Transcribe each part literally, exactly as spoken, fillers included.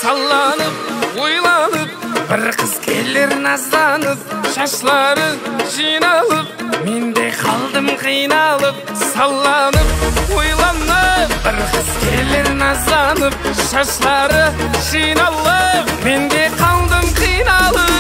Tallanıp, oylanıp, bir qız keler nazlanıp, shashları jıynalıp, men de qaldım qıynalıp. Sallanıp, oylanıp, bir qız keler nazlanıp, shashları jıynalıp, men de qaldım qıynalıp.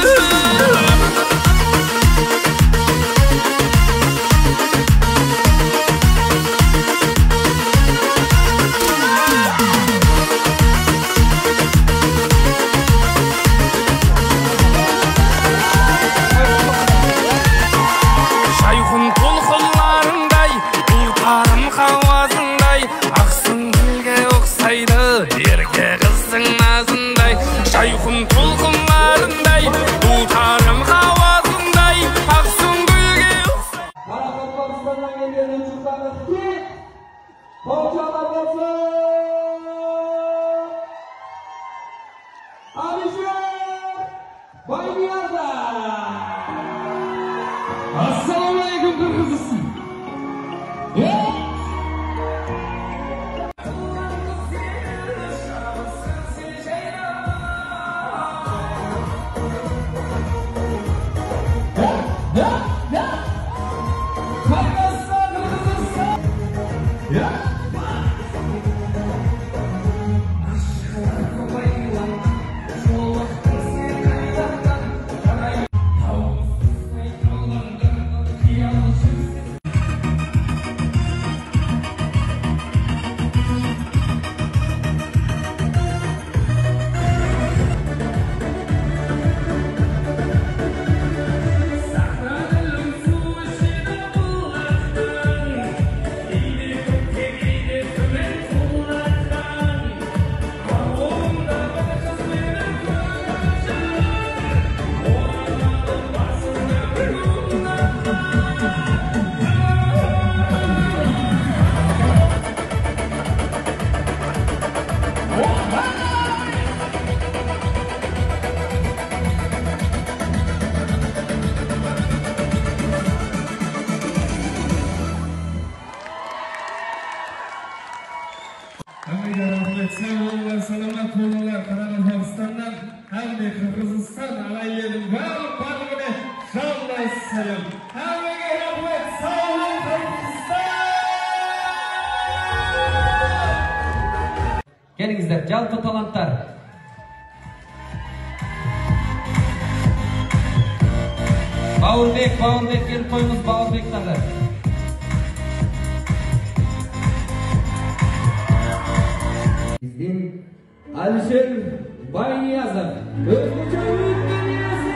Jayhun tolqınlarınday, duwtarım hawazınday, aqsıń gúlge uqsaydı, erke qızdıń nazınday. Jayhun tolqınlarınday, duwtarım hawazınday, aqsıń gúlge uqsaydı. Qaraqalpaqstannan kelgen ushıqlardıki, qolshalar bolsın! Alisher Bayniyazov! Assalawma áleykum, Qırǵızstan! Hámmege raxmet, saw bolıńlar, salamat bolıńlar. Qaraqalpaqstannan hámme Qırǵızstan aǵayinleriń barlıq barlıǵına jalındash salam. Hámmege raxmet, saw bolıń, Qırǵızstan! Kelińizler, jalpı talantlar. Bawırbek, Bawırbek, kelip qoyıńız, Bawırbek taǵı. Bizden Alisher Bayniyazov. Ózbekcha úytken iyesi.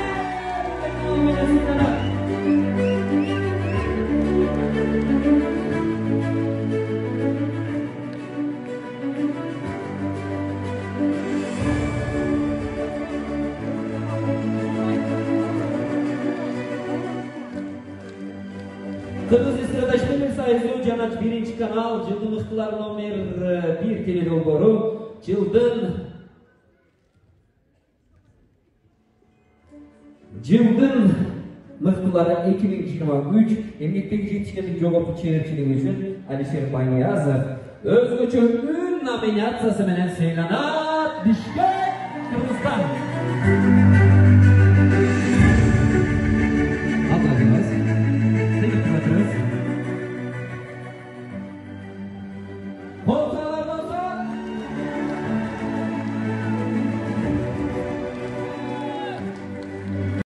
Qırǵız estrada shıpırısı, Ayzu Janat, birinshi kanal, jıldıń mıqtıları nomer bir teledoboru, jıldıń Jıldıń mıqtıları eki mıń jigirma úsh, emgektegi jetiskenlik joqarı shebershiligi ushın Alisher Bayniyazov ózgeshe ún nominaciyası menen sıylanadı. Bishkek, Qırǵızstan.